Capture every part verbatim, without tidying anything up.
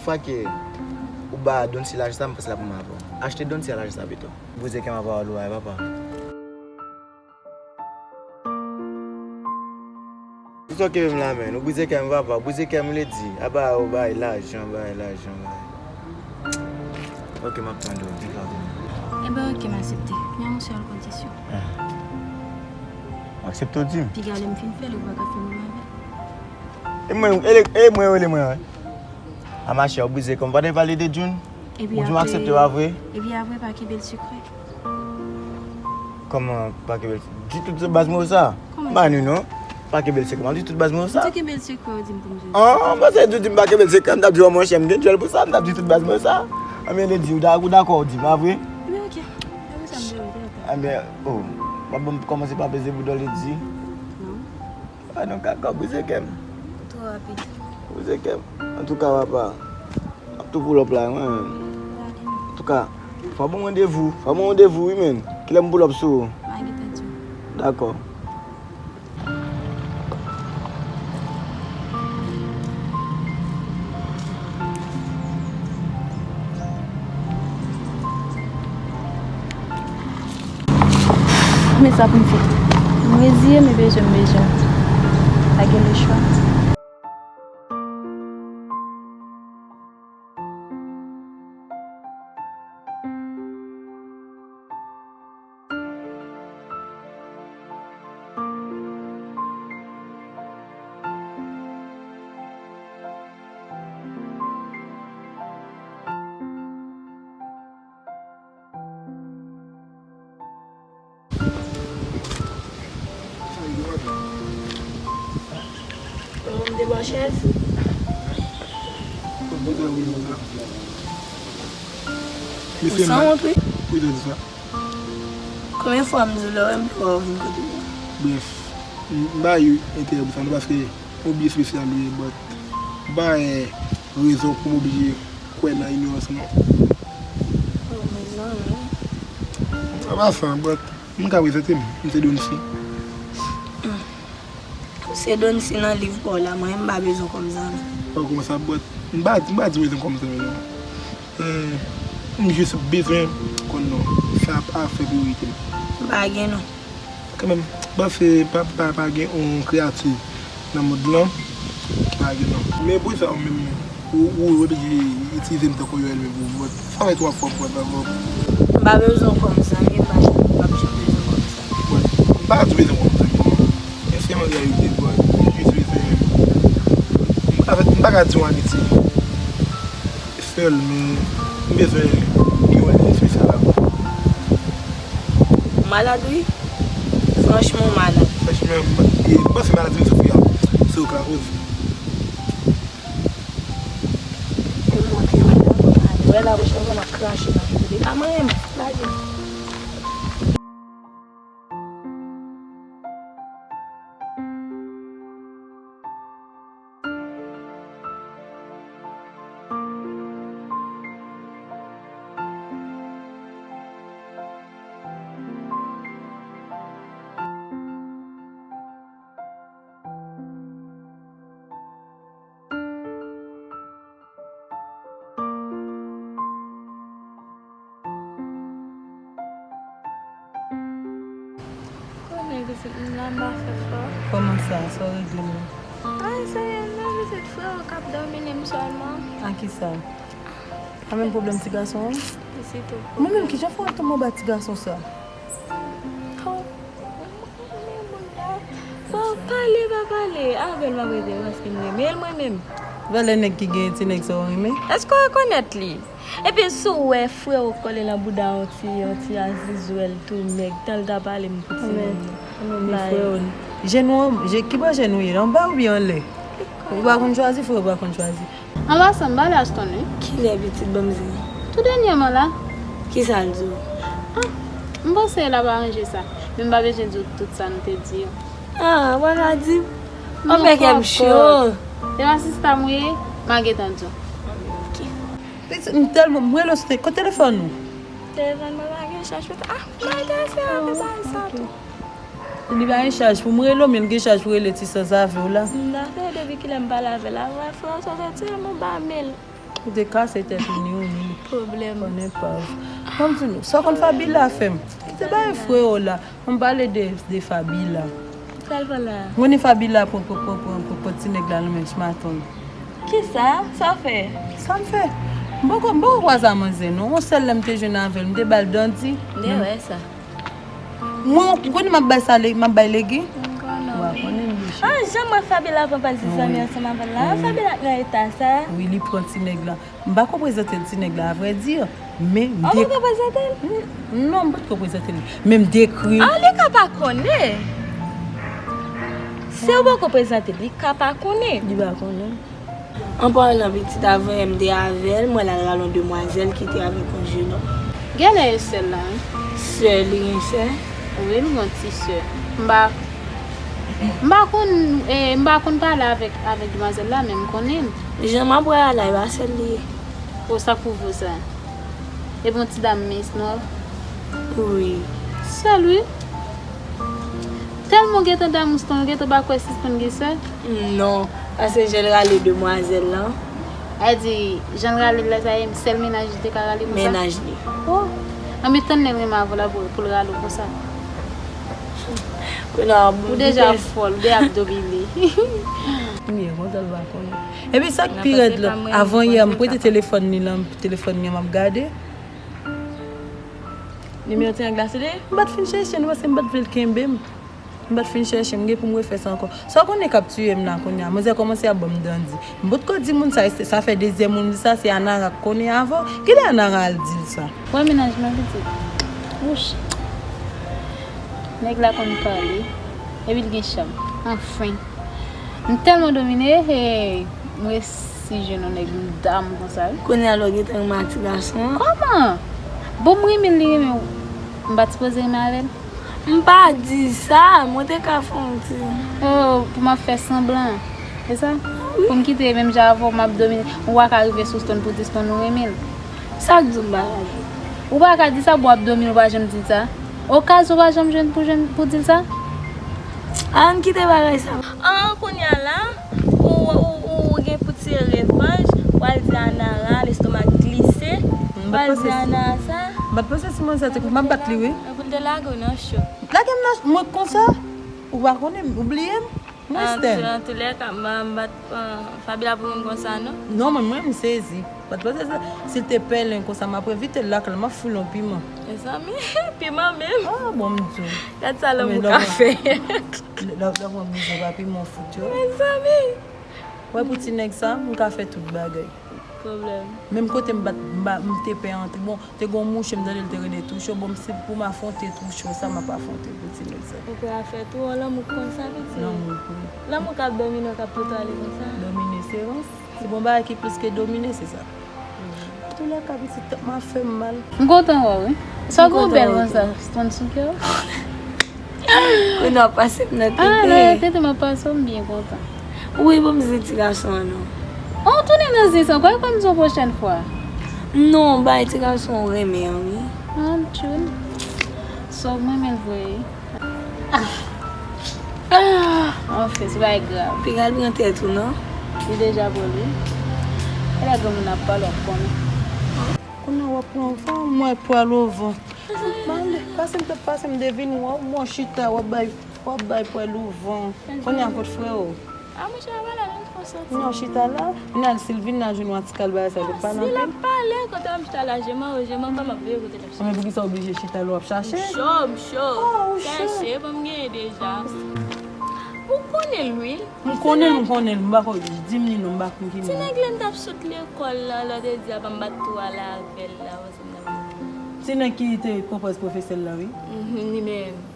Pake ou ba Donsi lajan sa, m panse l ap renmen avè w. Achte Donsi a lajan sa pito. Brize kè m a pawòl ou a, papa. Ou soke menm la, menn. Ou brize kè m, papa. Ou brize kè m, vle di. Apa ou bay lajan, bay lajan, bay. Ok, m ap tande w, di pardon. Enben, ok, m aksepte. Men yon sèl kondisyon. Ah. M aksepte w di m. Piga lè m fin fè l, ou pa ka fè menm avè l. E mwen, e, e mwen, rele mwen, wi. A machè, ou brize kè m. Pa t pale de June? Ou di m aksepte, pa vre? Epi apre, pa kenbe l sekrè. Kòman pa kenbe l? Di tout baz mwen sa. Kòman sa? Manu, non. Pa kenbe l sekrè. M ap di tout baz mwen sa. Ou di kenbe l sekrè, ou di m pou m di. An, mwen se di, di m pa kenbe l sekrè, m t ap di, oh, monchè, m gen djòl pou sa, m t ap di tout baz mwen sa. Anben, li di, ou da-, ou dakò, ou di m, pa vre? Ebyen, ok. Apre sa, m te wè, te wè. Anben, oh, w ap ban m kòmanse pa peze boudon, li di. Non. Ah, non, kaka, ou brize kè m. Twò rapid. Ou brize kè m. Antouka, papa, m ap tou pull up la, mwen menm. Antouka, fò ban m randevou. Fò ban m randevou, wi, menn. Kilè m pull up sou ou? M a gentan di w. Dakò. Men sa pou m fè. M reziye, men bezwen m bezwen. Pa gen lechwa. Ou te bò chèz? Ou sanwont, wi. Konbyen fwa m di w lè w wè m te wè w vin kote m nan? Brèf, m ba yo enterè pou sa, non, paske yon bi espesyal li ye, but m pa wè rezon pou m oblije kwè nan inyorans, non. Oh, mezanmi. An pasan, but m ka prezante m, m se Donsi. Ou se Donsi nan liv pa w la, mwen menm m pa bezwen w kòm zanmi. Pa kòmanse ap bwat. M pa, m pa di w bezwen kòm zanmi non. Eh, m jis bezwen konn non. Sa ap afè priyorite m. M pa gen non. Kanmenm, m panse pa, pa, pa gen yon kreyati nan mond lan ki pa gen non. Men pou sa ou menm, ou, ou oblije itilize m tankou yon ènmi pou w. Sa fè twa fwa pou w pa bon. M pa bezwen w kòm zanmi, m pa janm, m p ap janm bezwen w kòm zanmi. Bon, m pa di bezwen w kòm zanmi non. Men se yon reyalite, bro. M jis bezwen, m pa, m pa ka di w amiti. Sèl, men m bezwen gen yon ènmi espesyal avè w. Ou malad, wi. Franchman, ou malad. Franchman, m, e, m panse maladi m soufri a, se ou k lakoz. Ou montre madanm ou pa ale. Wè la, bouch mwen ap krache nan figi. A mwen menm, lage m. Konnen pitit m la, m pa fè fò. Kòman sa? Sa w regle menm? Ay, se anyen non, pitit, frè w k ap domine m sèlman. A kisa? Pa menm pwoblèm ti gason an? Li se tou pwoblèm. Mwen menm, kijan fè w tonbe anba ti gason sa? Fò w pale, pa pale avè l, m ap rete paske m renmen l mwen menm. Valè nèg ki genyen ti nèg sa w renmen? Èske w rekonèt li? Epi si w wè frè w kole nan bouda yon ti, yon ti azizwèl tou mèg, tan l ta pale m pou ti nèg nan. Men, men, men frè w, jenou an, je, ki bò jenou ye? Anba oubyen anlè? Ou pa konn chwazi, frè w pa konn chwazi. An pasan, m pa laj tonn wi. Kilè pitit banm zen? Tou dènyèman la. Kisa l di w? Ah, m panse l ap aranje sa. Men m pa bezwen di w tout sa nou te di yo. Ah, w pa ka di m? Ou fè kè m cho. Se pa sista m wi, m a gentan di w. Ok. Pitit, m tèlman, m rele w sou te-, kote telefòn ou? Telefòn mwen pa gen chaj, pitit. Ah, m al gase avè bagay sa tou. Li pa gen chaj pou m rele w, men l gen chaj pou rele ti sanzave w la. M ta fè depi kilè m pale avè l. Avè frè w sa te tire m anba men l. Ou te kase tèt ou ni ou ni. Pwoblèm. Konnen pav. Ban m di nou, sa w konn Fabila fè m? Kite bay freo la. Ban m pale de, de Fabila. Sa l fè la? Ou konnen Fabila pran, pran, pran, pran, pran, pran ti nèg la nan men maton. Kisa? Sa w fè? Sa m fè? M poko, m poko kwaze a manzè non. Yon sèl lè m te jwenn avè l, m te ba l dandi. M te wè sa. Mwen, ou konnen m ap bay sa, m ap bay legi? M konnen. Wa konnen m deche. Ah, jan m wè Fabiola pran pal ti zanmi ansanm avè l la. Ah, Fabiola nan eta sa. Wi, li pran ti nèg la. M pa ko prezante l ti nèg la, a vrè di. Men m... Ou pa ko prezante l? Non, m pa t ko prezante l. Men m dekri. Ah, li ka pa konnen. Si ou pa ko prezante l, li ka pa konnen. Li pa konnen. An palan pitit, avan yè m te avè l, mwen l al rale yon demwazèl ki te avèk yon jenòm. Genlè e sè l la, wi. Sè l, li gen sè? Wi, m gen yon ti sè. M pa, m pa konn, eh, m pa konn pale avèk, avèk demwazèl la, men m konnen l. Jan m ap wè a la, e pa sè l li ye. O, sa k pou vo sa? Epi yon ti dam mens nwa. Wi. Sè l, wi. Tèlman w gentan damou ston, w gentan pa kwè sispann gen sè? Non, paske jan l rale demwazèl lan. A di, jan l rale l la, sa e sèl mennaj li te ka rale konsa? Mennaj li. Oh! Anben tann lè l renmen avè w la pou, pou l rale w konsa. Kounye a, ou deja fòl, ou deja ap domine. Byen, kontan l pa konnen. Epi sa k pi rèd la, avan yè, m prete telefòn li lan, telefòn li an, m ap gade. Nimewo ti nèg la se li? M pa t fin chèche l, paske m pa t vle l kenbe m. M pa t fin chèche, m gen pou m refè sa ankò. Sa w konnen k ap tiye m la kounye a? Manzè kòmanse ap ban m dandi. M potko di moun sa, sa fè dezyèm moun di sa, se Anara k konnen avan. Kilè Anara al di l sa? Wè mennaj mwen pitit. Wouch. Nèg la konn pale. Epi l gen cham. Anfen. M tèlman domine, hey, m resi jwenn yon nèg m damou konsa, wi. Kounye a la w gentan renmen ak ti gason an? Kòman? Bon, m renmen l, li renmen w. M pa t sipoze renmen avè l? M pa di sa, mwen te ka fè yon ti... Oh, pou m ap fè sanblan. Se sa? Wi. Pou m kite menm jan avè w, m ap domine. Ou pa ka rive sou ston pou di ston ou renmen l. Sa k di w m pa ka di? Ou pa ka di sa, bon, w ap domine, ou pa janm di l sa. Okaze w pa janm jwenn pou jwenn, pou di l sa? Ann kite bagay sa. An, kounye a la, ou, ou, ou, ou gen pou tire revanj, w al di Anara, lestomak glise, w al di Anara sa. M pa t panse si manzè te, m ap bat li, wi. Pou l te lage w nan cho. Lage m nan, mwen konsa? Ou pa konnen m, ou bliye m? Mwen Esther. An toulèka, m pa t, Fabiola pou moun konsa, non? Non, mwen, mwen, m sezi. M pa t panse sa. Si l te pèlen konsa, m ap envite l lakay l, m ap foule yon piman. Mezanmi, piman menm? Ah, bon, m di w. Gad sa lanmou ka fè. Lè, lè, lè mwen bliye pa piman fout yo. Mezanmi. Wè pou ti nèg sa, m ka fè tout bagay. Pwoblèm. Menm kote m pa t, m pa, m te pè antre. Bon, te gon mouche, m tande l te rele Toucho. Bon, m se pou m afwonte Toucho, sa m ap afwonte pou ti nèg sa. Ou pè a fè tou, lanmou konn sa, pitit. Lanmou, wi. Lanmou k ap domine, k ap pito ale konsa. Domine, se rans. Se bon bagay ki plis ke domine, se sa. Antoulèka, pitit, tèt mwen ap fè m mal. M kontan wè w, wi. Sa w gen w bèl konsa, ston sou kè w? Kounye a w ap pase m nan tete. Ah, nan tete m ap pase w, m byen kontan. Wi, bon, m zen ti gason an non. Oh, w tounen nan zen sa ankò, e kwè m di w pwochèn fwa. Non, bay ti gason w renmen an, wi. Ah, m tchoul. Sa w renmen l vre, wi. Ah. Ah, anfen, se bagay grav. Piga l pran tèt ou, non? Li deja pran l, wi. E lè granmoun ap pale, w ap konnen. Kounye a w ap pran van, mwen pral ovan. Male, pase m t ap pase m te vin wè w, mwen chita, w ap bay, w ap bay pwèl ou van. Kounye a kot frè w? A, mwen chita pa la, non, fò soti. Non, chita la. Vin al, si l vin la, jwenn w a ti kal bagay sa, l pale anpil. Si l ap pale, kote m chita la, je m'en, je m'en, pa m ap veye kote l ap chita. Men poukisa w oblije chita lè w ap chache? M cho, m cho. Oh, ou cho. Chache, bon, m genyen deja. Ou konnen l, wi. M konnen l, m konnen l, m pa ko, di m li non, m pa konn ki non. Ti nèg lè m t ap sot lekòl la, lè w te di a pa m bat tou ale avè l la, paske m t ap... Ti nèg ki te pwopòz pwofesè l la, wi. Mhm, li menm.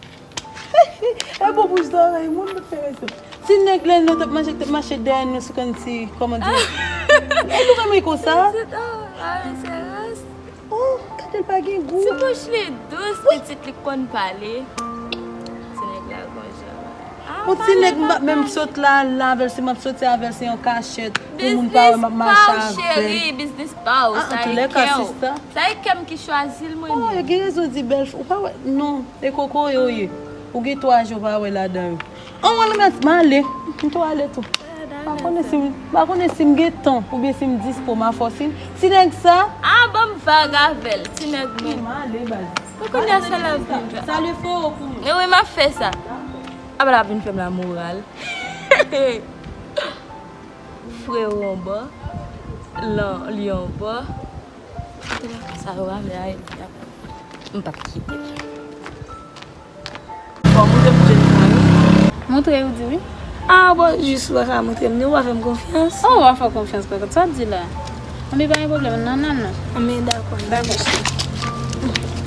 E bon bouch zòrèy moun, nou fè rezon. Ti nèg lè nou t ap mache, t ap mache dèyè nou sou konn ti, kòman di? E nou renmen konsa? Pitit, oh, ah, men se rans. Oh, gade l pa gen gou. Ti bouch li dous, pitit li konn pale. Ti nèg la gon jan. Ah, yon ti nèg m pa menm sot la, la avè l, si m ap soti avè l, se yon kachèt. Pou moun pa wè m ap mache avè l. Biznis pa w, cheri, biznis pa w. Ah, sa e kè w. Sa e kè m ki chwazi l, mwen menm. Oh, yo gen rezon di bèl fi, ou pa wè, non, e kokoye w ye. Ou gen twa je w pa wè ladan yo. An, mwen menm, m ale. M tou ale tou. Pa konnen si m, pa konnen si m gen tan oubyen si m dispo, ma fòsin. Ti nèg sa. Ah, ban m vag avè l, ti nèg mwen. M ale, baz. Ou konnen sa l ap vin fè. Salye frewo pou mwen. Men wi, m ap fè sa. Apa l ap vin fè m lamoral. Frewo anba, lan, li anba. Sa yo avè a, m p ap kite l. Bon, montre m jèn fanmi. Montre ou di wi. Ah, bon, jis ou pa ka montre m, non, ou pa fè m konfyans. Oh, ou pa fè konfyans, kòkòt. Sa w di la? Anben, pa gen pwoblèm, nan, nan, nan. Anben, dakò. Dakò, cheri.